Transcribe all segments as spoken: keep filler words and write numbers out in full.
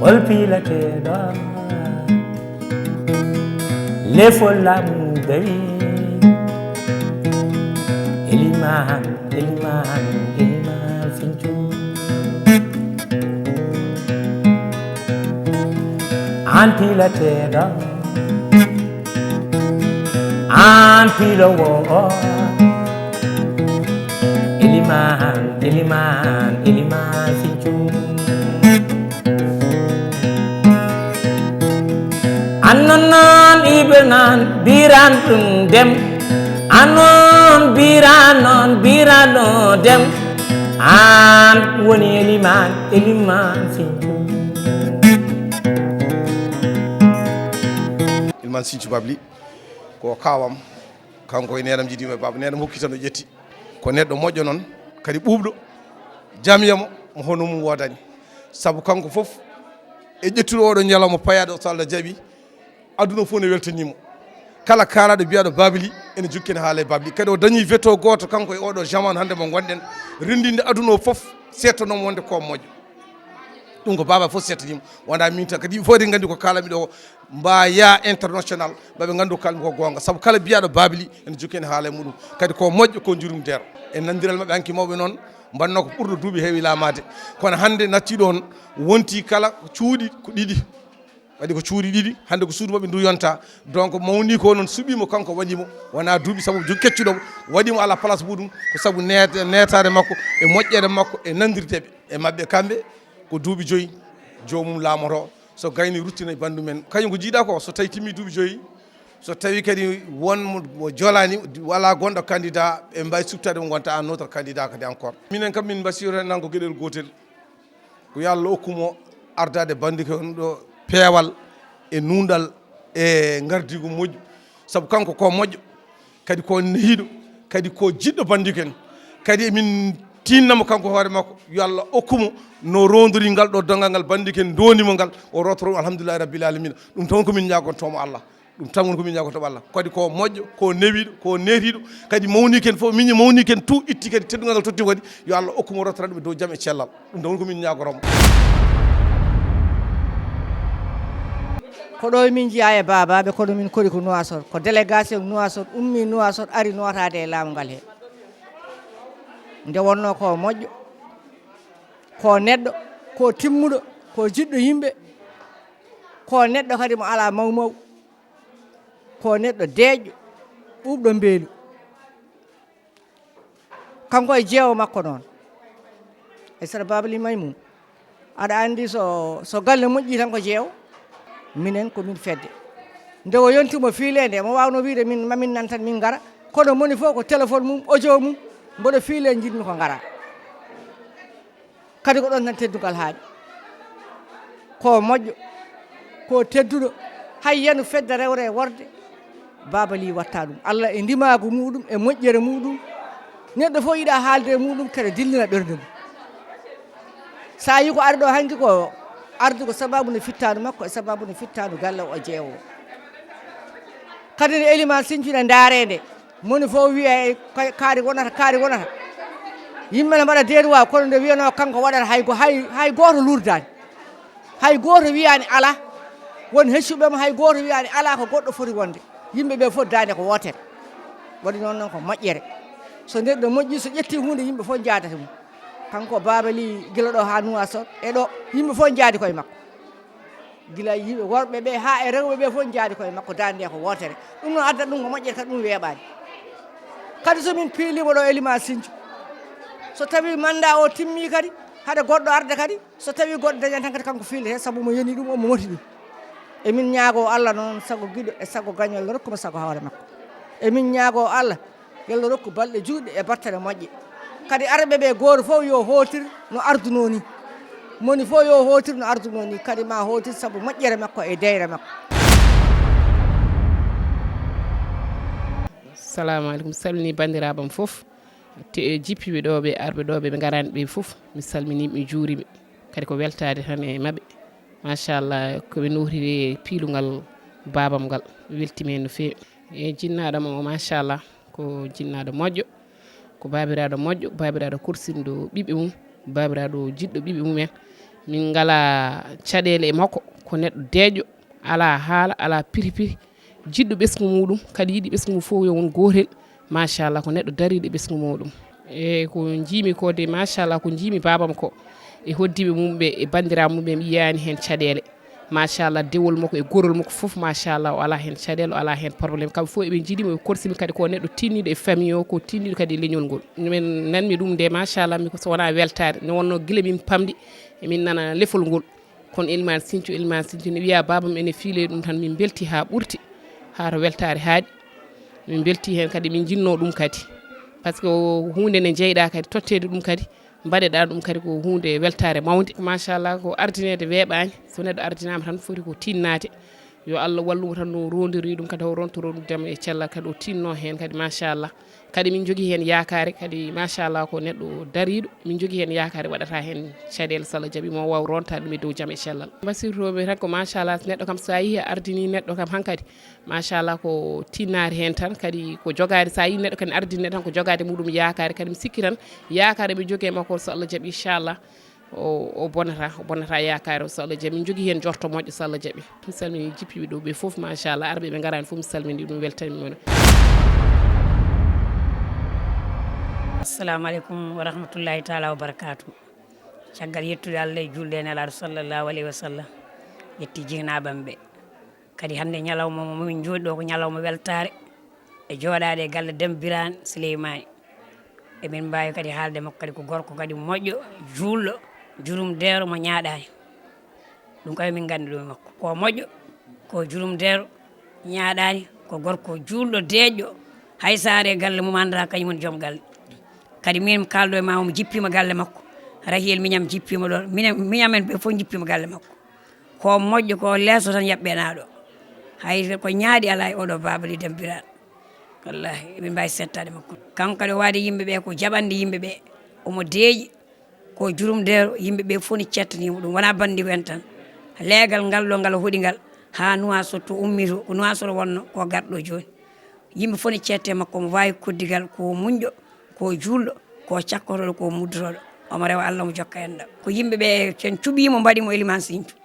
Hol piilateeɗo lefol laamu dawi? Eliman, Eliman, Eliman Sinthiou. Aan piilateeɗo, aan piiloowo o. Eliman, Eliman, Eliman Sinthiou. Annon noon iɓe noon biran ɗum dem. Annon biran noon biran ɗum dem. An woni Eliman, Eliman Sinthiou. Eliman Sinthiou Babli ko kaawam. Kanko e neenam jiidiima e baaba, neenam hokki tan o ƴetti. Ko neɗɗo moƴƴo noon, kadi ɓuuɓɗo, jaamiyamo mo hono mum woodani. Sabu kanko fof e ƴettude oɗo ñalawma payaaɗo, so Allah jaɓi, aduna fof ne weltaniimo. Kala kaalaaɗo biyaaɗo Babli ene jokki en haala e Babli. Kadi o dañi veto gooto kanko e oɗo jaman hannde mo ngonɗen, renndinde aduna o fof seettanoomo wonde ko moƴƴo. Ɗum ko baaba fof seetaniima, wonaa min tan, kadi yimɓe fof eɗen nganndi ko kaalanmi ɗo ko mbaaya international, maa ɓe nganndu ko kaalanmi ko goonga. Sabu kala biyaaɗo Babli ene jokki en haala e muɗum. Kadi ko moƴƴo, ko njurum der. E nanndiral maɓɓe hanki mawɓe noon, mbanno ko ɓurɗo duuɓi heewi laamaade. Kono hannde nattiiɗo on wonti kala cuuɗi ko ɗiɗi. Waɗi ko cuuɗi ɗiɗi, hannde ko suudu maɓɓe ndu yonta. Donc mawni ko noon suɓiimo kanko waɗiimo, wonaa duuɓi sabu jog keccuɗo waɗiimo ala place muɗum, ko sabu neet-, neetaade makko e moƴƴere makko e nanndirde ɓe. E maɓɓe kamɓe ko duuɓi joyi joomum laamoto, so gayni ruttina e banndum en. Kañum ko jiiɗa ko, so tawi timmi duuɓi joyi, so tawi kadi won mo, mo jolaani, wala gonɗo candidat, ɓe mbawi suɓtade mo, wonta un autre candidat kadi encore. Minen kam min mbasiyata nan ko geɗel gotel, ko yo Allah okku mo ardaade banndike on ɗo peewal e nuunɗal e ngardiigu moƴƴu, sabu kanko ko moƴƴo, kadi ko nehiiɗo, kadi ko jiɗɗo banndike en. Kadi emin tiinnamo kanko hoore makko, yo Allah okku mo no rowndori ngal ɗo donngal ngal banndike en ndondi mo ngal, o rotoro ɗum, alhamdulillahi rabbil alamina. Ɗum tan ko min ñaagontoo mo Allah. Ɗum tan woni ko min ñaagoto Allah. Kadi ko moƴƴo, ko newiiɗo, ko neetiiɗo, kadi mawni ken fof, miñi mawni ken tout, itti kadi teddungal ngal totti kadi, yo Allah okku mo rottata ɗum e dow jam e cellal. Ɗum tan woni ko min ñaagoto mo. Ko ɗo min njiyaa e baabaaɓe, kono min kori ko Nuwaasot, ko délégation Nuwaasot ummi Nuwaasot ari nootaade e laamu ngal he. Nde wonnoo ko moƴƴo, ko neɗɗo, ko timmuɗo, ko jiɗɗo yimɓe, ko neɗɗo kadi mo alaa mawmaw, ko neɗɗo deeƴɗo, ɓuuɓɗo mbeelu. Kanko e jeewo makko noon. Aysata Babali Maymun. Aɗa anndi so, so galle moƴƴi tan ko jeewo. Minen ko min fedde. Nde o yonti mo fiileende, mo waawno wiide min, mamin nan tan min ngara. Kono moni fof ko téléphone mum, audio mum, mboɗo fiile njiɗmi ko ngara. Kadi ko ɗon tan teddungal haaɗi. Ko moƴƴo, ko tedduɗo, hay yano fedde rewre e worɓe, Babali watta ɗum. Allah e ndimaagu muɗum, e moƴƴere muɗum, neɗɗo fof yiɗa haalde e muɗum, kadi dillina ɓernde mum. So a yi ko ari ɗo hanki ko ardu ko sababu nde fittaandu makko, e sababu nde fittaandu galle o jeewo. Kadi ne Eliman Sincuna ndaarende, moni fof wiya e ka-, kaari wonata, kaari wonata. Yimɓe ne mbaɗa deeruwa, kono nde wiyanoo kanko waɗata hay go-, hay, hay gooto luurdaani. Hay gooto wiyaani alaa. Won heccuɓe mo hay gooto wiyaani alaa ko goɗɗo foti wonde. Yimɓe ɓe fof daande ko wootere. Waɗi noon noon ko moƴƴere. So neɗɗo moƴƴi, so ƴetti huunde, yimɓe fof njaadata mum. Kanko Babali gila ɗo haa Nuwaasot e ɗo, yimɓe fof njaadi koye makko. Gila yimɓe worɓe ɓe haa e rewɓe ɓe fof njaadi koye makko, daande nde ko wootere. Ɗum noon adda ɗum ko moƴƴere kadi, ɗum weeɓaani. Kadi so min piiliima ɗo Eliman Sincu, so tawi manda o timmi kadi, haɗa goɗɗo arda kadi, so tawi goɗɗo dañan tan kadi kanko fiilete, sabu mo yoni ɗum, omo moti ɗum. Emin ñaago Allah noon sago giɗo e sago gaño, Allah rokku mo sago hoore makko. Emin ñaago Allah, yo Allah rokku balɗe juutɗe e battane moƴƴe. Kadi arɓe ɓe gooto fof yo hootir no ardunoo ni. Moni fof yo hootir no ardunoo ni, kadi ma hootir sabu moƴƴere makko e deyre makko. Salamu aleykum, salmini banndiraaɓe am fof, te-, jippiiɓe ɗo ɓe, arɓe ɗo ɓe, ɓe ngaraani ɓe fof, mi salminii ɓe, mi juurii ɓe. Kadi ko weltaade tan e maɓɓe. Machallah, ko ɓe nowtiri e piilungal baabam ngal, mi weltiima heen no feewi. E jinnaaɗo mo, machallah, ko jinnaaɗo moƴƴo, ko baabiraaɗo moƴƴo, baabiraaɗo korsinɗo ɓiɓɓe mum, baabiraaɗo jiɗɗo ɓiɓɓe mum en. Min ngala caɗeele e makko, ko neɗɗo deeƴo, alaa haala, alaa piri piri, jiɗɗo ɓesngu muɗum, kadi yiɗi ɓesngu mum fof yo won gootel. Machallah, ko neɗɗo dariiɗo ɓesngu muɗum. E ko njiimi ko de, machallah, ko njiimi baabam ko e hoddiiɓe mum ɓe e banndiraaɓe mum ɓe, mi yiyaani heen caɗeele. Machallah, dewol makko e gorol makko fof, machallah, o alaa heen caɗeele, o alaa heen problème. Kamɓe fof eɓe njiɗi mo, ɓe korsimi kadi ko neɗɗo tinniiɗo e famille o, ko tinniiɗo kadi e leñol ngol. Min nanmi ɗum nde, machallah, mi ko so wonaa weltaare. Nde wonnoo gila min pamɗi, emin nana lefol ngol. Kono Elimane Sinthiou, Elimane Sinthiou ne wiya baabam ene fiile ɗum tan, min mbelti haa ɓurti, haa to weltaare haaɗi. Min mbelti heen kadi, min njinnoo ɗum kadi. Par ce que huunde nde njeyɗaa kadi, totteede ɗum kadi, mbaɗeɗaa ɗum kadi ko huunde weltaare mawnde. Machallah, ko ardineede weeɓaani. So neɗɗo ardinaama tan, foti ko tinnaade. Yo Allah wallu mo tan no roondiri ɗum kadi, o rontoro ɗum dema e cellal kadi, o tinno heen kadi, machallah. Kadi min njogii heen yaakaare kadi, machallah, ko neɗɗo dariiɗo. Min njogii heen yaakaare, waɗata heen caɗeele, so Allah jaɓii, mo waaw rontaade ɗum e dow jam e cellal. Mbasirtoomi tan ko, machallah, neɗɗo kam, so a yii a ardinii neɗɗo kam hankadi, machallah, ko tinnaade heen tan kadi, ko jogaade, so a yii neɗɗo kadi ardini neɗɗo tan, ko jogaade muɗum yaakaare. Kadi mi sikki tan yaakaare mi jogii e makko, so Allah jaɓii, inchallah, o, o bonata, o bonata yaakaare o, so Allah jaɓii. Min njogii heen njorto moƴƴo, so Allah jaɓii. Mi salmini jippiiɓe ɗo ɓe fof, machallah, arɓe ɓe ngaraani fof, mi salmini ɗum, weltanimi on. Assalamu aleykum wa rahmatullahi taala wa barakatuh. Caggal yettude Allah e julde e Nelaaɗo sallallahu alayhi wa sallam, yetti jiknaaɓam ɓe. Kadi hannde ñalawma mo min njooɗi ɗo ko ñalawma weltaare e jooɗaade e galle Demba Birane Souleymany. Emin mbaawi kadi haalde makko kadi ko gorko kadi moƴƴo, juulɗo, jurumdeero mo ñaaɗaani. Ɗum kadi min nganndi ɗum e makko. Ko moƴƴo, ko jurumdeero, ñaaɗaani, ko gorko juulɗo, deeƴɗo. Hay so ari e galle mum, anndaa kañum woni joom galle. Kadi min kaaldo e ma, omo jippiima galle makko. Rahiyel miñam jippiima ɗoon. Miñam, miñam en ɓe fof njippiima galle makko. Ko moƴƴo, ko leeso tan yaɓɓenaaɗo. Hay ko ñaaɗi alaa e oɗo baaba li Demba Birane. Wallahi, emin mbaawi settaade makko. Kanko kadi o waadi yimɓe ɓe ko jaɓande yimɓe ɓe. Omo deeƴi, ko jurumdeero, yimɓe ɓe fof ne cettaniimo ɗum. Wonaa banndigo en tan. Leegal ngal ɗo ngal o hoɗi ngal haa Nuwaasoot to ummi to, ko Nuwaasoot o wonno, ko garɗo jooni. Yimɓe fof ne cettee makko, omo waawi koddigal, ko muñɗo, ko juulɗo, ko cakkotooɗo, ko muddotooɗo. Omo rewa Allah, omo jokka enɗam. Ko yimɓe ɓe, en cuɓiimo, mbaɗi mo Elimane Sinthiou.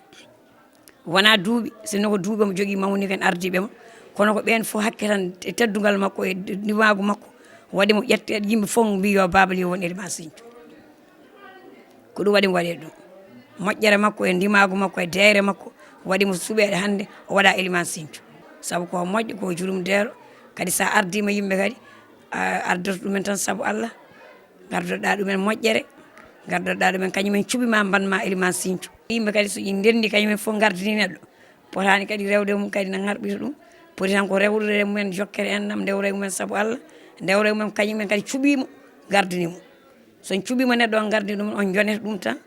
Wonaa duuɓi, sinno ko duuɓi omo jogii mawni ko en ardiiɓe mo. Kono ko ɓeen fof hakke tan e teddungal makko e ndimaagu makko, waɗi mo ƴetteede, yimɓe fof mbii yo baaba li won Elimane Sinthiou. Ko ɗum waɗi mo waɗeede ɗum. Moƴƴere makko e ndimaagu makko e deeyre makko waɗi mo suɓeede hannde o waɗa Elimane Sinthiou. Sabu ko moƴƴo, ko jurumdeero. Kadi so a ardiima yimɓe kadi, a ardoto ɗumen tan sabu Allah. Ngardoɗaa ɗumen moƴƴere, ngardoɗaa ɗumen, kañum en cuɓiima, mbaɗmaa Elimane Sinthiou. Yimɓe kadi so ɗi ndenndi, kañum en fof ngardini neɗɗo. Potaani kadi rewde mum kadi na ŋarɓita ɗum. Poti tan ko rewrude mumen jokkere enɗam, ndewra e mumen sabu Allah, ndewra e mumen, kañum en kadi cuɓiimo, ngardini mo. So on cuɓiima neɗɗo, on ngardini ɗum, on njonete ɗum tan.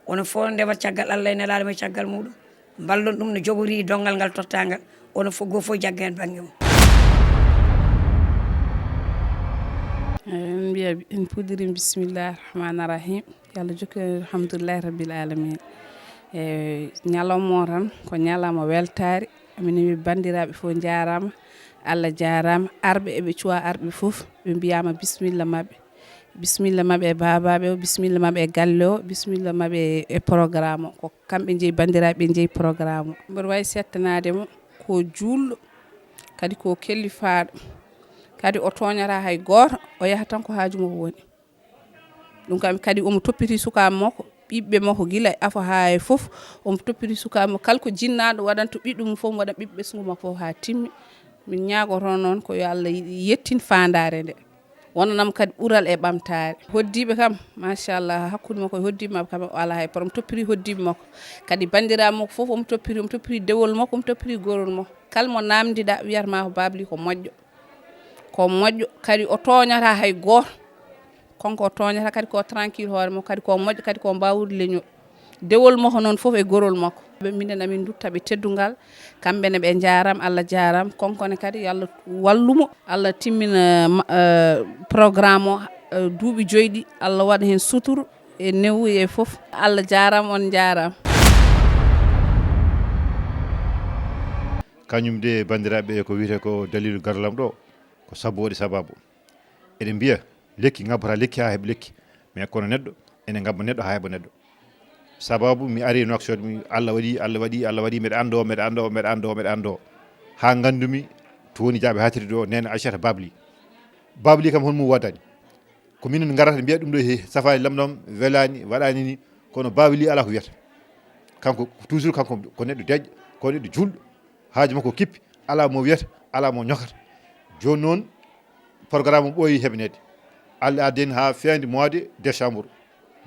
Onon fof on ndewat caggal Allah e Nelaaɗo mo e caggal muɗum. Mballon ɗum no jogorii donngal ngal tottaa ngal. Onon fof, gooto fof jagga heen bannge mum. Eyi, en mbiya, en puɗɗirii, bisimillahi rahmaani rahim. Yo Allah jokku en, alhamdulillahi rabbil alamin. E ñalawma o tan, ko ñalawma weltaare. Amin mbi banndiraaɓe fof njaaraama, Allah jaaraama. Arɓe eɓe cuwa arɓe fof, ɓe mbiyaama bisimilla maɓɓe. Bisimilla maɓɓe e baabaaɓe o, bisimilla maɓɓe e galle o, bisimilla maɓɓe e programme o. Ko kamɓe njeyi banndiraaɓe, ɓe njeyi programme o. Mboɗo waawi settanaade mo ko juulɗo, kadi ko kellifaaɗo. Kadi o tooñataa hay gooto, o yaha tan ko haaju makko woni. Ɗum kam kadi omo toppiti sukaaɓe makko, ɓiɓɓe makko gila e afo haa e fof. Omo toppiti sukaaɓe makko, kala ko jinnaaɗo waɗanta ɓiɗɗo mum fof, omo waɗa ɓiɓɓe ɓesngu makko fof haa timmi. Min ñaagoto noon ko yo Allah yettin faandaare nde. Wonanam kadi ɓural e ɓamtaare. Hoddiiɓe kam, machallah, hakkunde makko e hoddiiɓe makko kam o alaa hay problème. Omo toppiri hoddiiɓe makko. Kadi banndiraaɓe makko fof omo toppiri, omo toppiri dewol makko, omo toppiri gorol makko. Kala mo naamndiɗaa wiyata ma ko Baaba Ly ko moƴƴo. Ko moƴƴo, kadi o tooñataa hay gooto. Kanko o tooñataa, kadi ko tranquille hoore makko, kadi ko moƴƴo, kadi ko mbaawɗo leñol. Dewol makko noon fof e gorol makko. Ɓe, minen amin ndutta ɓe teddungal, kamɓe ne ɓe njaaraama, Allah jaaraama. Kanko ne kadi yo Allah wallu mo, Allah timmina ma-, eh, programme o, eh, duuɓi joyi ɗi, Allah waɗa heen suturu e newu e fof. Allah jaaraama, on njaaraama. Kañum de, banndiraaɓe, ko wiyetee ko daliilu garlam ɗo, ko sabu waɗi sababu. Eɗen mbiya, lekki ngabbata lekki haa heɓa lekki, mais kono neɗɗo ene ngabba neɗɗo haa heɓa neɗɗo. Sababu mi ari Nouakchott, mi, Allah waɗi, Allah waɗi, Allah waɗi, mbeɗa anndo, mbeɗa anndo, mbeɗa anndo, mbeɗa anndo. Haa nganndumi to woni Jaaɓe Haatirde ɗo, neene Aysata Babli. Babli kam hol mum waddani. Ko minen ngarata mbiya ɗum ɗo he safaani lam ɗam, welaani, waɗaani ni, kono Babli alaa ko wiyata. Kanko, toujours kanko ko neɗɗo deƴƴo, ko neɗɗo julɗo, haaju makko kippi, alaa mo wiyata, alaa mo ñokata. Jooni noon, programme o ɓooyi heɓneede. Allah addi en haa feewde mois de décembre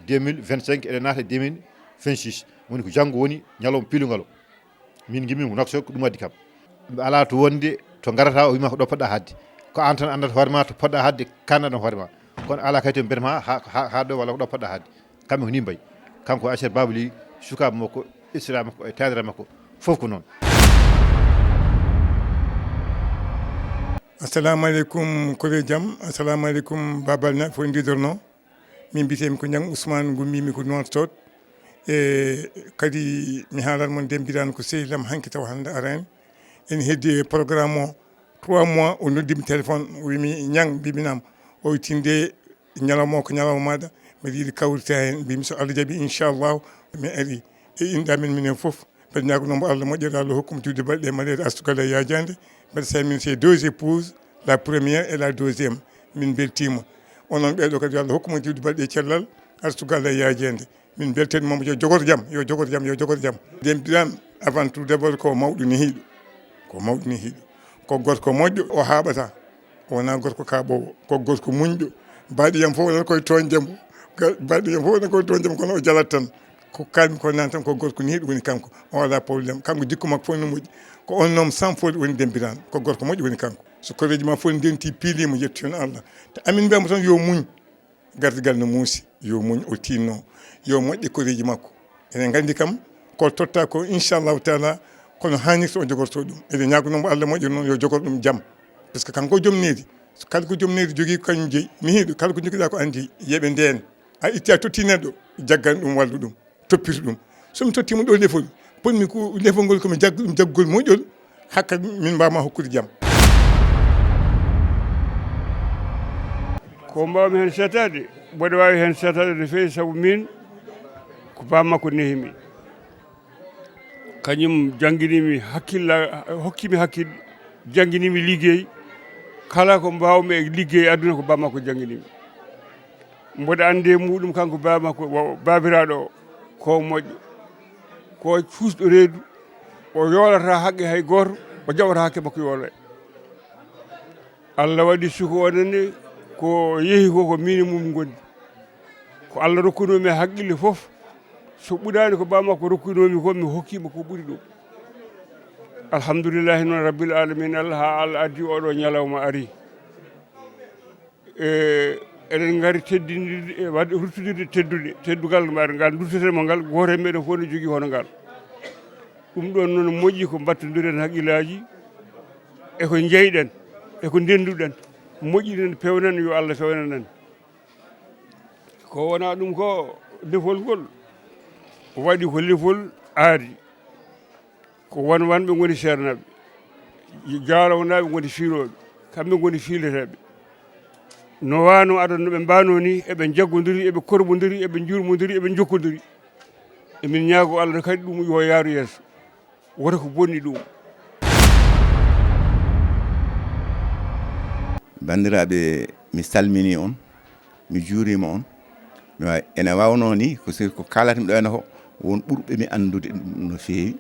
deux mille vingt-cinq, eɗen naata deux mille vingt-six. Woni ko janngo woni ñalawma piilungal o. Min ngiɗmi ko Nouakchott, ko ɗum addi kam. Ɓe alaa to wonde, to ngarata o wiima ko ɗo poɗɗa haɗde. Ko aan tan anndata hoore ma to poɗɗa haɗde, kaananɗa hoore ma. Kono alaa kay to mbiyata ma haa, haa, haa ɗo walla ko ɗo poɗɗa haɗde. Kamɓe ko ni mbayi. Kanko Aysata Babli, sukaaɓe makko, esiraaɓe makko e taaniraaɓe makko, fof ko noon. Assalamu aleykum, kore jam. Assalamu aleykum, Babal Naɓe, fof ndidorno. Min mbiyetee-mi ko Ñang Ousmane, ngummiimi ko Nouakchott. E kadi mi haalan mon, ndembiraan ko sehil am hanki tawa hannde araani. Ene heddi e programme o trois mois, o noddi mi téléphone, o wiimi, "Ñang," mbiimi, "Naam." O wi, "Tinde ñalawma o ko ñalawma maaɗa, mbiɗa yiɗi kawrita heen." Mbiimi, "So Allah jaɓi, inchallahu." Mi ari e innde amen minen fof. Mbeɗa ñaagonoo mo Allah moƴƴere, Allah hokku mo diwde balɗe e maleeɗe, arsugal e yaajaande. Mbeɗa salmina ses deux épouses, la première et la deuxième. Min mbeltiima. Onon ɓee ɗoo kadi, yo Allah hokku mon diwde balɗe e cellal, arsugal e yaajaande. Min mbeltanii mo, yo jogoto jam, yo jogoto jam, yo jogoto jam. Ndembiraan, avant tout d'abord, ko mawɗo nehiiɗo. Ko mawɗo nehiiɗo. Ko gorko moƴƴo, o haaɓataa. O wonaa gorko kaaɓoowo. Ko gorko muñɗo. Baaɗi yam fof wonata koye tooñde mo. Ga-, baaɗi yam fof wonata koye tooñde mo, kono o jalat tan. Ko kaalmi ko naan tan, ko gorko nehiiɗo woni kanko. O alaa problème. Kanko jikku makko fof no moƴƴi. Ko un homme sans faute woni Ndembiraan. Ko gorko moƴƴo woni kanko. So koreeji ma fof ndenti, piiliima, yettoyon Allah. Te amin mbiyamo tan yo muñ. Gardigal no muusi, yo muñ, o tinno, yo moƴƴe koreeji makko. Eɗen nganndi kam, ko totta ko, inchallahu taala, kono haanirta o jogorto ɗum. Eɗen ñaagonoo mo Allah moƴƴere noon, yo jogor ɗum jam. Par ce que kanko ko joom needi. So kala ko joom needi jogii, ko kañum jeyi. Nehiiɗo, kala ko njogiɗaa ko an jeyi, yeɓe ndeen. A itti a totti neɗɗo, jaggan ɗum, wallu ɗum, toppito ɗum. So mi tottiima ɗo lefol, ponmi ko lefol ngol, ko mi jagga ɗum jaggol moƴƴol, hakka min mbaawma hokkude jam. Ko mbaawmi heen seetaade, mboɗo waawi heen seetaade no feewi, sabu miin ko baam makko nehimi. Kañum janngini mi hakkilla-, hokki mi hakkille, janngini mi liggey. Kala ko mbaawmi e liggey aduna, ko baam makko janngini mi. Mboɗo anndi e muuɗum, kanko baaba makko, wa-, baabiraaɗo o, ko moƴƴo, ko fuusɗo reedu, o yoolataa haqqe hay gooto, o jaɓataa haqqe makko yoolay. Allah waɗi suka o nani, ko yehi ko, ko miin e mum ngondi. Ko Allah rokkunoo mi haqqille fof, so ɓuraani ko baaba makko rokkunoo mi ko, mi hokkii mo ko ɓuri ɗum. Alhamdulillahi noon Rabbil Aalamiina, Allah, haa Allah addi oɗo ñalawma ari. E, eɗen ngari teddindirde, e waɗde ruttodirde teddude, teddugal ngal, ngal dutteten mo ngal, gooto e meɗen fof ne jogii hono ngal. Ɗum ɗoon noon moƴƴi ko mbattondiren haqqillaaji, e ko njeyɗen, e ko ndennduɗen, moƴƴinen, pewnen, yo Allah fewnan en. Ko wonaa ɗum ko lefol ngol, waɗi ko lefol aadi. Ko wanwanɓe ngoni seernaaɓe, jaalownaaɓe ngoni fiilooɓe, kamɓe ngoni fiileteeɓe. No waano adan no ɓe mbaanoo ni, eɓe njaggondiri, eɓe korbondiri, eɓe njurmondiri, eɓe njokkondiri. Emin ñaago Allah kadi ɗum yo yaaru yeeso. Wota ko bonni ɗum. Banndiraaɓe, mi salminii on. Mi juuriima on. Mi wa-, ene waawno ni, ko sir ko kaalatmi ɗo henna ko won ɓurɓe mi anndude ɗum no feewi.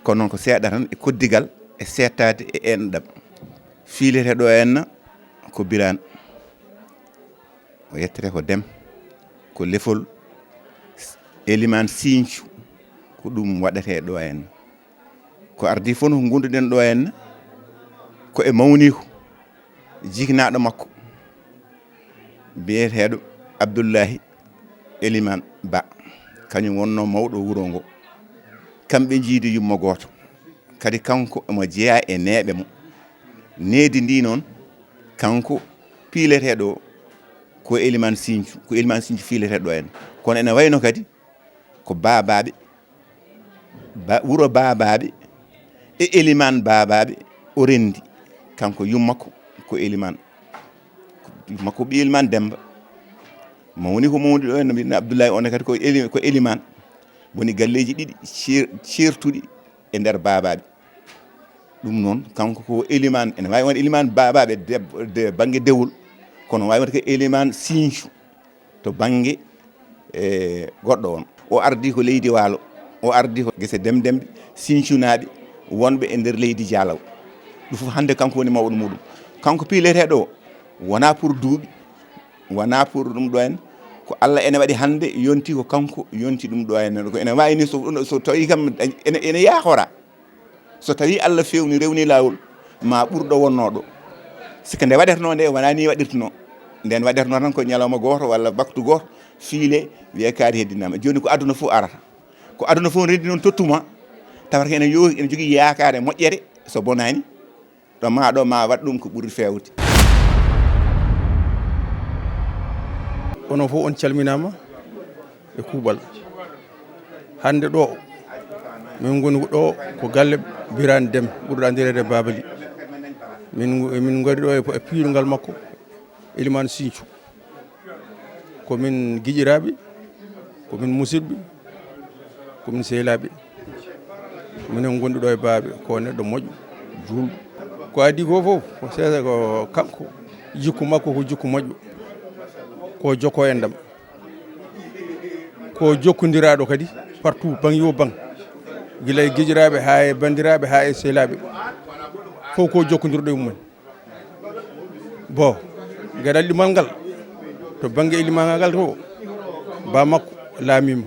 Kono noon ko seeɗa tan e koddigal e seettaade e enɗam. Fiilete ɗo henna ko Biraan. O yettete ko Dem. Ko lefol Elimaan Siiñcu. Ko ɗum waɗetee ɗo henna. Ko ardii fof no ngonduɗen ɗo henna, ko e mawniiko. Jiknaaɗo makko biyeteeɗo Abdullahi Eliman Ba, kañum wonnoo mawɗo wuro ngo. Kamɓe njiidi yumma gooto, kadi kanko omo jeyaa e neeɓe mo. Needi ndi noon, kanko piileteeɗo o, ko Eliman Sincu, ko Eliman Sincu fiileteeɗo en. Kono ene wayno kadi ko baabaaɓe, ba-, wuro baabaaɓe e elimaan baabaaɓe o renndi. Kanko yummakko ko elimaan. Yummakko ɓii elimaan Demmba. Mawni ko mawni ɗo, no mbiɗen Abdullahi, on ne kadi ko eli-, ko elimaan. Woni galleeji ɗiɗi ceer-, ceertuɗi e nder Baabaaɓe. Ɗum noon, kanko ko elimaan, ene waawi wonde elimaan Baabaaɓe deb-, de bannge dewol, kono waawi wonde ko elimaan Siñcu to bannge, e, goɗɗo on. O ardii ko leydi Waalo, o ardii ko gese Demdemɓe, Siñcunaaɓe wonɓe e nder leydi Jaalaw. Ɗum fof hannde kanko woni mawɗo muɗum. Kanko piileteeɗo o, wonaa pour duuɓi, wonaa pour ɗum ɗo en, ko Allah ene waɗi hannde yonti ko kanko yonti ɗum ɗo en. Ko ene waawi ni so, so tawi kam ene, ene yaakora. So tawi Allah fewni, rewni laawol, ma ɓur ɗo wonnoo ɗo. Sika nde waɗetnoo nde, wonaa ni waɗirtnoo. Nden waɗetnoo tan ko ñalawma gooto walla waktu gooto, fiile, wiye kaari heddinaama. Jooni ko aduna fof arata. Ko aduna fof rendi noon tottuma, tawata ene yo-, ene jogii yaakaare moƴƴere, so bonaani, ɗo ma, ɗo ma waɗ ɗum ko ɓuri feewde. Onon fof on calminaama e kuuɓal. Hannde ɗo, min ngoni ɗo ko galle Birane Deme, ɓurɗo anndireede Babali. Min, min ngari ɗo e, e piilungal makko, Elimane Sinthiou. Ko min giƴiraaɓe, ko min musidɓe, ko min sehilaaɓe. Minen ngonduɗo e baaɓe, ko neɗɗo moƴƴo, juulɗo. Ko adii ko fof, ko seeɗa ko kanko, jikku makko ko jikku moƴƴo. Ko jokko enɗam. Ko jokkondiraaɗo kadi, partout, baŋ yo baŋ. Gila e giƴiraaɓe, haa e banndiraaɓe, haa e sehilaaɓe. Fof ko jokkondirɗo e mum en. Bon, gaɗal ɗimal ngal, to bannge ilimaangal ngal to, ba makko laamiima.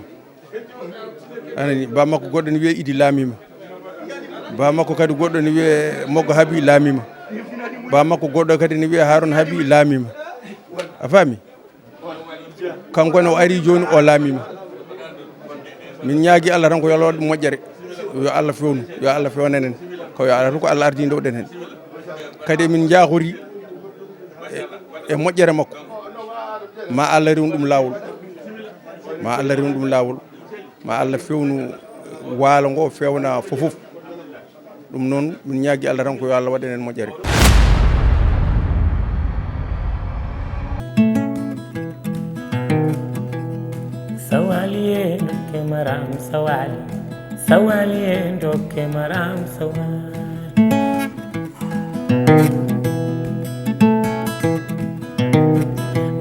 Anani, ba makko goɗɗo ne wiyee Idi laamiima. Ba makko kadi goɗɗo ne wiyee Moggo Habi laamiima. Ba makko goɗɗo kadi ne wiyee Haruna Habi laamiima. A faami? Kanko ne o ari jooni o laamiima. Min ñaagi Allah tan ko yo Allah waɗ ɗum moƴƴere. Yo Allah fewnu, yo Allah fewnan en. Ko yo Allah tan ko Allah ardii ndewɗen heen. Kadi min njaahori e, e moƴƴere makko. Ma Allah rewn ɗum laawol. Ma Allah rewn ɗum laawol. Ma Allah fewnu waalo ngo, fewna fof fof. Ɗum noon, min ñaagi Allah tan ko yo Allah waɗan en moƴƴere. Sawali e dokke maram sawali. Sawali e dokke maram sawali.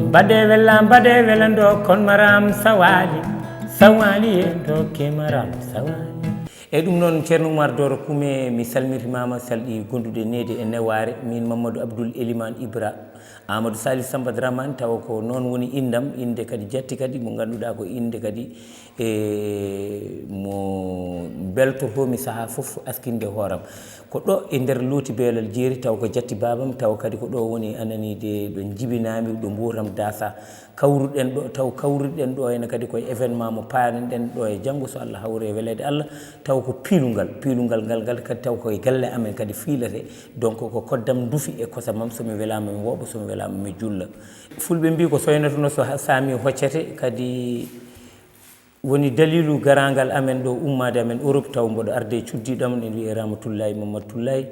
Mbaɗe wela, mbaɗe wela dokkon maram sawali. Sawali e dokke maram sawali. E ɗum noon, Ceerno Oumar Doro Kume, mi salmitimaama, salɗi gonduɗe needi e newaare. Min Mamadou Abdoul Elimane Ibra, Amadou Salif Samba Dramane, tawa ko noon woni inndam, innde kadi jatti kadi, mo ngannduɗaa ko innde kadi, e mo mbeltotoomi sahaa fof askinde hooram. Ko ɗo e nder Looti Beelal Jeeri, tawa ko jatti baabam, tawa kadi ko ɗo woni ananiide ɗo njibinaami, ɗo mbuuram daasa. Kawruɗen ɗo, taw kawruɗen ɗo ene kadi koye événement mo paananɗen ɗo e janngo, so Allah hawri e weleede Allah, taw ko piilungal, piilungal ngal, ngal kadi taw koye galle amen kadi fiilete. Donc ko koddam ndufi e kosamam, so mi welaama mi wooɓa, so mi welaama mi julla. Fulɓe mbii ko soynata no so ha-, saami hoccete, kadi woni daliilu garaangal amen ɗo, ummaade amen Europe, taw mboɗo arde e cuddiiɗo am, ene wiyee Ramatullahi Mamadou Tullahi.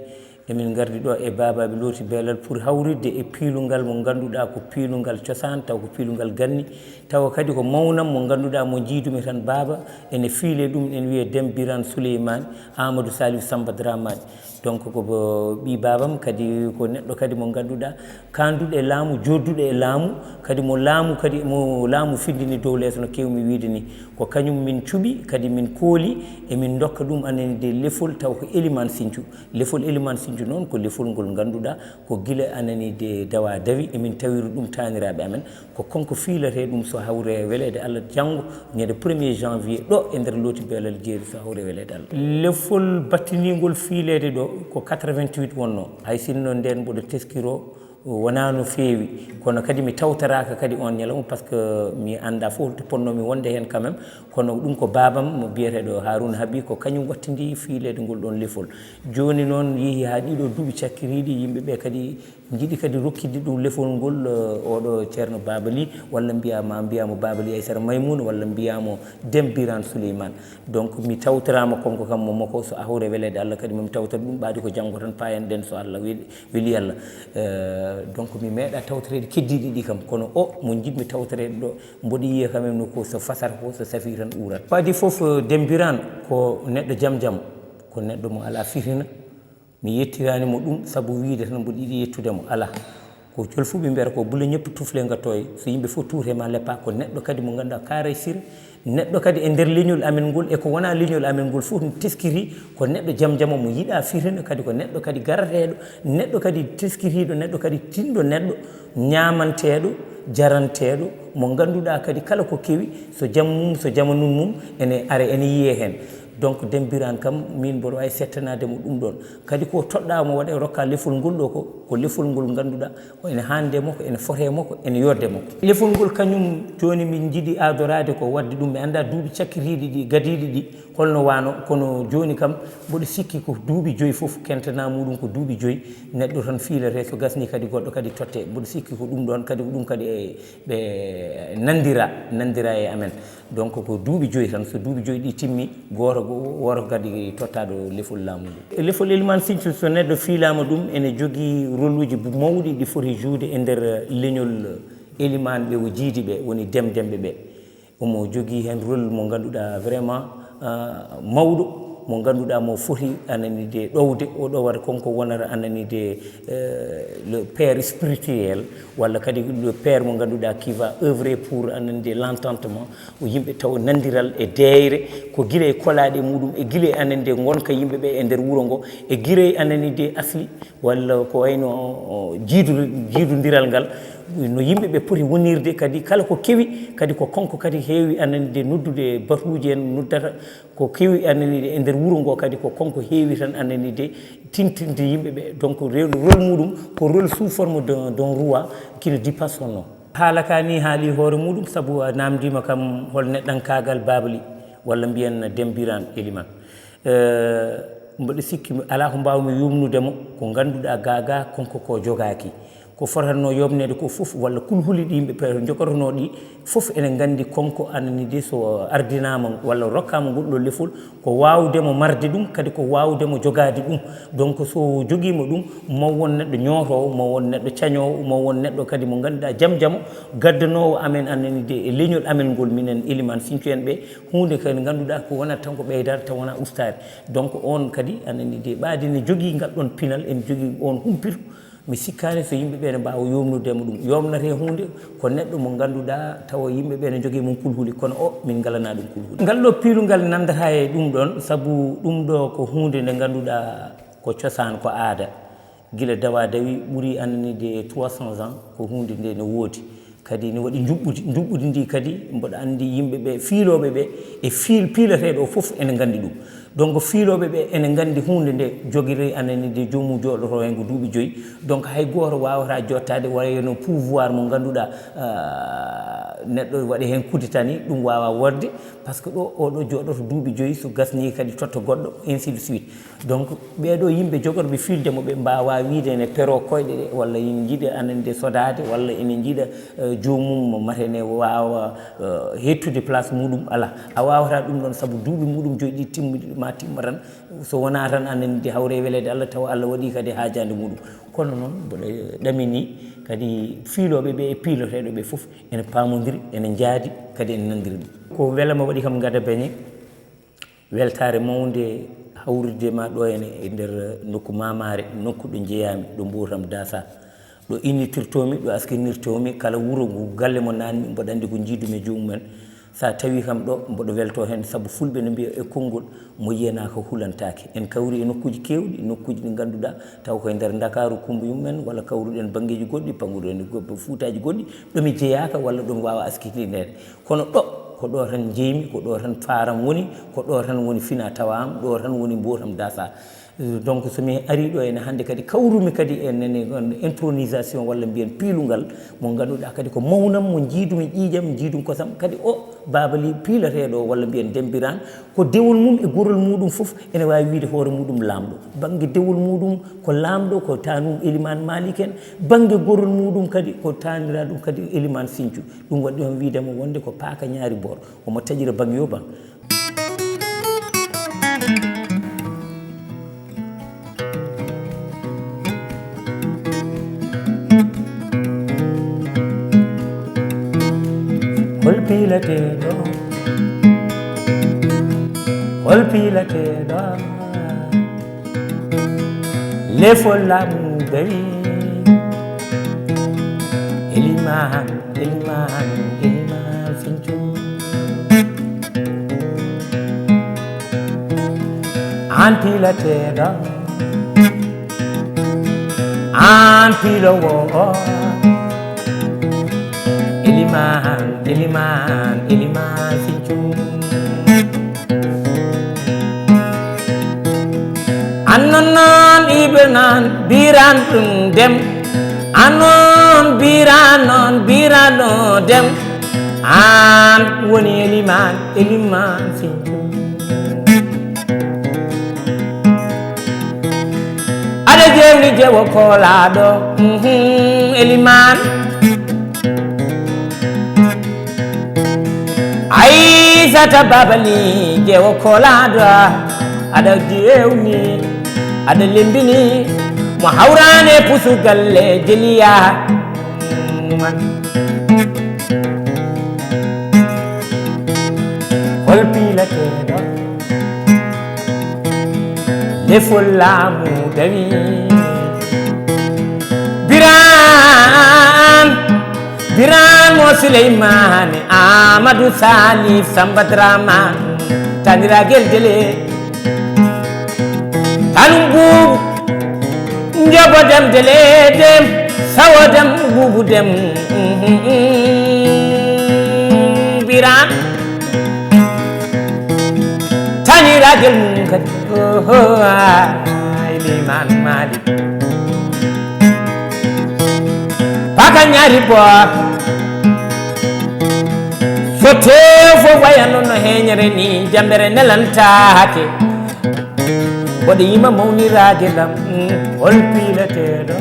Emin ngardi ɗo e Baabaaɓe Looti Beelal pour hawritde e piilungal mo ngannduɗaa ko piilungal cosaan, taw ko piilungal ganni, tawa kadi ko mawnam mo ngannduɗaa mo njiidumi tan baaba ene fiile ɗum, ene wiyee Dem Birane Souleymane, Amadou Saliou Samba Dramane. Donc ko bo-, ɓii baabam kadi ko neɗɗo kadi mo ngannduɗaa kaanduɗo e laamu, jooɗduɗo e laamu, kadi mo laamu kadi, mo laamu findini dow leeso no keewmi wiide ni. Ko kañum min cuɓi, kadi min kooli, emin ndokka ɗum anani de lefol taw ko Elimane Sinthiou. Lefol Elimane Sinthiou noon ko lefol ngol ngannduɗaa ko gila anani de dawa dawi, emin tawiri ɗum taaniraaɓe amen. Ko kanko fiilata ɗum so hawri e weleede Allah janngo, ñande premier janvier, ɗo e nder Looti Beelal Jeeri so hawri e weleede Allah. Lefol battiningol fiileede ɗo ko quatre-vingt-huit wonnoo. Hay sinno ndeen mboɗo teskiro wonaa no feewi, kono kadi mi tawtoraaka kadi oon ñalawma, par ce que mi anndaa fof to potnoomi wonde heen quand même. Kono ɗum ko baabam mo biyeteeɗo Harouna Habi, ko kañum wattindi fiileede ngol ɗoon lefol. Jooni noon yehii haa ɗiɗo duuɓi cakkitiiɗi, yimɓe ɓe kadi njiɗi kadi rokkitde ɗum lefol ngol, eh, oɗo Ceerno Baaba Ly, walla mbiyaa ma, mbiyaa mo Baaba Ly Aysara Maymuuna, walla mbiyaa mo Dem Birane Souleymane. Donc mi tawtoraama kanko kam mo makko, so hawri e weleede Allah kadi mo mi tawtora ɗum, ɓaade ko janngo tan payanɗen so Allah weli, weli Allah. Eh, Donc mi meeɗa tawtoreede keddiiɗi ɗi kam, kono o mo njiɗmi tawtoreede ɗo, mboɗo yiya quand même no ko so fasata ko, so safii tan uurat. Ko adii fof, eh, Demmbiraan ko neɗɗo jam jam, ko neɗɗo mo alaa fitina. Mi yettiraani mo ɗum sabu wiyde tan mboɗo yiɗi yettude mo, alaa. Ko jolfuɓe mbiyata ko bu la ñëpp tuflee nga tooy, so yimɓe fof tuurtee ma leppaa, ko neɗɗo kadi mo ngannduɗaa kaaray sir, neɗɗo kadi e nder leñol amen ngol e ko wonaa leñol amen ngol fof no teskiri, ko neɗɗo jam jamo mo yiɗaa fitina, kadi ko neɗɗo kadi garateeɗo, neɗɗo kadi teskitiiɗo, neɗɗo kadi tinɗo neɗɗo, ñaamanteeɗo, jaranteeɗo, mo ngannduɗaa kadi kala ko kewi, so jam mum, so jamanun mum, ene ara, ene yiyee heen. Donc Demmbiraan kam, min mboɗo waawi settanaade mo ɗum ɗoon. Kadi ko toɗɗaa mo waɗa e rokkaa lefol ngol ɗo ko, ko lefol ngol ngannduɗaa, o ene haande mo ko, ene fotee mo ko, ene yodde mo ko. Lefol ngol kañum jooni min njiɗi aadoraade ko, waɗde ɗum mi anndaa duuɓi cakkitiiɗi ɗi, gadiiɗi ɗi, holno waano, kono jooni kam mboɗo sikki ko duuɓi joyi fof, kentanaa muɗum ko duuɓi joyi, neɗɗo tan fiilatee, so gasnii kadi goɗɗo kadi tottee. Mboɗo sikki ko ɗum ɗoon kadi, ko ɗum kadi e, ɓe nanndira, nanndira e amen. Donc ko duuɓi joyi tan, so duuɓi joyi ɗi timmi, gooto go-, wooto kadi tottaaɗo lefol laamu ngu. E lefol Elimaan Sinthiou, so neɗɗo fiilaama ɗum, ene jogii rôle uji bu-, mawɗi ɗi foti joude e nder leñol elimaanɓe o jiidi ɓe, woni demdemɓe ɓe. Omo jogii heen rôle mo ngannduɗaa vraiment, ah, mawɗo, mo ngannduɗaa mo foti anani de ɗowde, o ɗowata kon ko wonata anani de, eh, le père spirituel, walla kadi le père mo ngannduɗaa qui va œuvrer pour anani de l'entendement, o yimɓe taw nanndiral e deeyre, ko gila e kolaaɗe muɗum, e gila e anani de ngonka yimɓe ɓe e nder wuro ngo, e gila e anani de asli, walla ko wayno, o, jiidu-, jiidundiral ngal, no yimɓe ɓe poti wonirde, kadi kala ko kewi, kadi ko kanko kadi heewi anani de noddude batuuji en noddata, ko kewi anani de e nder wuro ngo, kadi ko kanko heewi tan anani de tintinde yimɓe ɓe. Donc, re-, rôle muɗum ko rôle sous forme d'un, d'un roi qui ne dit pas son nom. Haala ka ni haali hoore muɗum, sabu a naamndiima kam hol neɗɗankaagal Baaba Ly, walla mbiyen Demmbiraan Elimaan. Eh, mboɗo sikki alaa ko mbaawmi yumnude mo, ko ngannduɗaa gaa gaa kanko ko jogaaki. Ko fotatnoo yomneede ko fof, walla kulhuli ɗi yimɓe pe-, njogotonoo ɗi fof, ene nganndi kanko anani de so ardinaama walla rokkaama ngol ɗo lefol, ko waawde mo marde ɗum, kadi ko waawde mo jogaade ɗum. Donc so jogiima ɗum, mo won neɗɗo ñootoowo, mo won neɗɗo cañoowo, mo won neɗɗo kadi mo ngannduɗaa jam jamo, gaddanoowo amen anani de e leñol amen ngol, minen Elimaan Sinthiou en ɓe, huunde kadi ngannduɗaa ko wonata tan ko ɓeydaade taw wonaa ustaade. Donc oon kadi anani de ɓaade ne jogii ngal ɗoon pinal, ene jogii oon humpito. Mi sikkaani so yimɓe ɓe ne mbaawa yomnude mo ɗum. Yomnatee huunde ko neɗɗo mo ngannduɗaa tawa yimɓe ɓe ne njogii mum kulhuli, kono o, min ngalanaa ɗum kulhuli. Ngal ɗo piilungal nanndataa e ɗum ɗoon, sabu ɗum ɗo ko huunde nde ngannduɗaa ko cosaan, ko aada. Gila dawa dawi ɓuri anani de trois cents ans, ko huunde nde ne woodi. Kadi ne waɗi njuɓɓudi. Njuɓɓudi ndi kadi mboɗo anndi yimɓe ɓe, fiilooɓe ɓe e fiil-, piilateeɗo o fof ene nganndi ɗum. Donc fiilooɓe ɓe ene nganndi huunde nde jogiri anani de joomum jooɗoto heen ko duuɓi joyi. Donc hay gooto waawata jottaade wayno pouvoir mo ngannduɗaa, ah, neɗɗo waɗi heen kuditani, ɗum waawaa wodde, par ce que ɗo oɗo jooɗoto duuɓi joyi, so gasnii kadi totta goɗɗo, ainsi de suite. Donc ɓeeɗo yimɓe jogorɓe fiilde mo, ɓe mbaawaa wiyde ene pero koyɗe ɗe, walla ene njiɗa anani de sodaade, walla ene njiɗa, eh, joomum mate ne waawa, eh, hettude place muɗum. Alaa, a waawataa ɗum ɗoon, sabu duuɓi muɗum joyi ɗi timmuɗi ma timma tan, so wonaa tan anani de hawre e weleede Allah, tawa Allah waɗii kadi haajaande muɗum. Kono noon mboɗo ɗaminii kadi fiilooɓe ɓe e piiloteeɗo ɓe fof ene paamondiri, ene njaadi, kadi ene nanndiri ɗum. Ko welama waɗi kam Ngada Beñe. Weltaare mawnde hawrude ma ɗo henne e nder nokku Mamare, nokku ɗo njeyaami, ɗo mbotam dasa, ɗo innitirtoomi, ɗo askinirtoomi. Kala wuro ngu galle mo naatmi, mboɗo anndi ko njiidumi e joomum en. So a tawi kam ɗo, mboɗo welto heen, sabu fulɓe no mbiya e konngol, mo yiyanaaka hulantaake. En kawri e nokkuuji keewɗi, nokkuuji ɗi ngannduɗaa taw koye nder Ndakaaru, Kumbuyum en, walla kawruɗen banngeeji goɗɗi, pannguɗen go-, fuutaaji goɗɗi, ɗo mi jeyaaka walla ɗo mi waawa askitinede. Kono ɗo, ko ɗo tan njeymi, ko ɗo tan faaram woni, ko ɗo tan woni fina tawa am, ɗo tan woni mbotam dasa. Donc so mi arii ɗo henne hannde kadi, kawrumi kadi e nene, on intronisation walla mbiyen piilungal mo ngannduɗaa kadi ko mawnam, mo njiidumi ƴiiƴam, njiidum kosam. Kadi o Baaba Ly piilateeɗo o walla mbiyen Demmbiraan, ko dewol mum e gorol muɗum fof ene waawi wiyde hoore muɗum laamɗo. Bannge dewol muɗum ko laamɗo, ko taanum Elimaan Maalik en, bannge gorol muɗum kadi ko taaniraaɗum kadi Elimaan Sinthiou. Ɗum waɗi on wiide mo wonde ko paaka ñaari boor, omo taƴira baŋ yo baŋ. Piilateeɗo, hol piilateeɗo? Lefol laamu dawi. Elimaan, Elimaan, Elimaan Fincu. Aan piilateeɗo, aan piiloowo o. Elimaan, Elimaan, Elimaan Fincu. Aan noon, noon Ibra Naan, Biraan ɗum dem. Aan noon, Biraan noon, Biraan ɗo dem. Aan woni Elimaan, Elimaan Fincu. Aɗa jewni jewo koolaaɗo, mhm, Elimaan. Aysata Babali jewo koolaaɗo, aɗa jewni, aɗa lembini, mo hawraani e pusu galle jeliya. Man. Hol piilateeɗo? Lefol laamu dawi. Biraan, Biraan mo Suleymaani, Aamadu Saalif, Samba Dramane, Taniragel Dele. Tanum Buubu, Njobo Dem, Dele Dem, Sawo Dem, Buubu Dem. Biraan. Taniragel mum kadi. Oho, ah, Elimaan Maalik. Paka ñaari boor. So tew fof wayano no heeñere ni, jambere nelantaake. Mboɗo yima mawniraade lam, mm, hol piilateeɗo?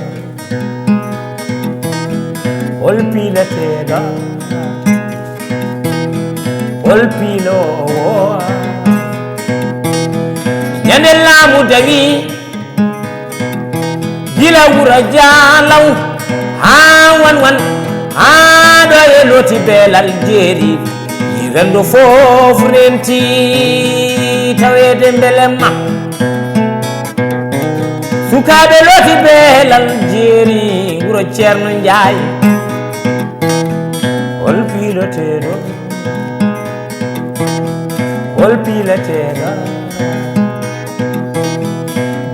Hol piilateeɗo? Hol piiloowo? Ñande laamu dawi, gila wuro Jaalaw haa wan wan, haa ɗo e looti beelal jeeri. Renndo fof renti taweede mbelemma. Sukaaɓe looti beelal jeeri wuro Ceerno Njaay. Hol piilateeɗo? Hol piilateeɗo?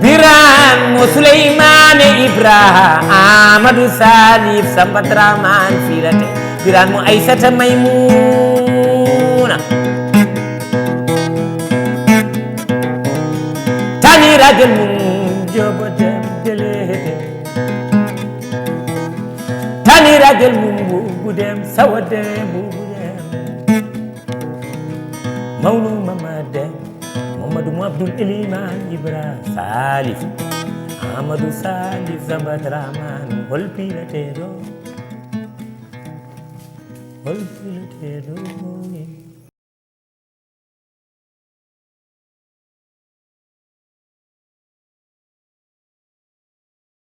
Biraan mo Suleymaane Ibra, Aamadu Saalif, Samba Dramane fiilate. Biraan mo Aysata Maymuuna. Taniragel mum Jobo Dem Deleede. Taniragel mum Buubu Dem, Sawo Dem, Buubu Dem. Mawnu Mama Dem, Mamadou Mo Abdoul Eliman Ibra Salif, Amadou Salif Samba Dramane, hol piilateeɗo? Hol piilateeɗo?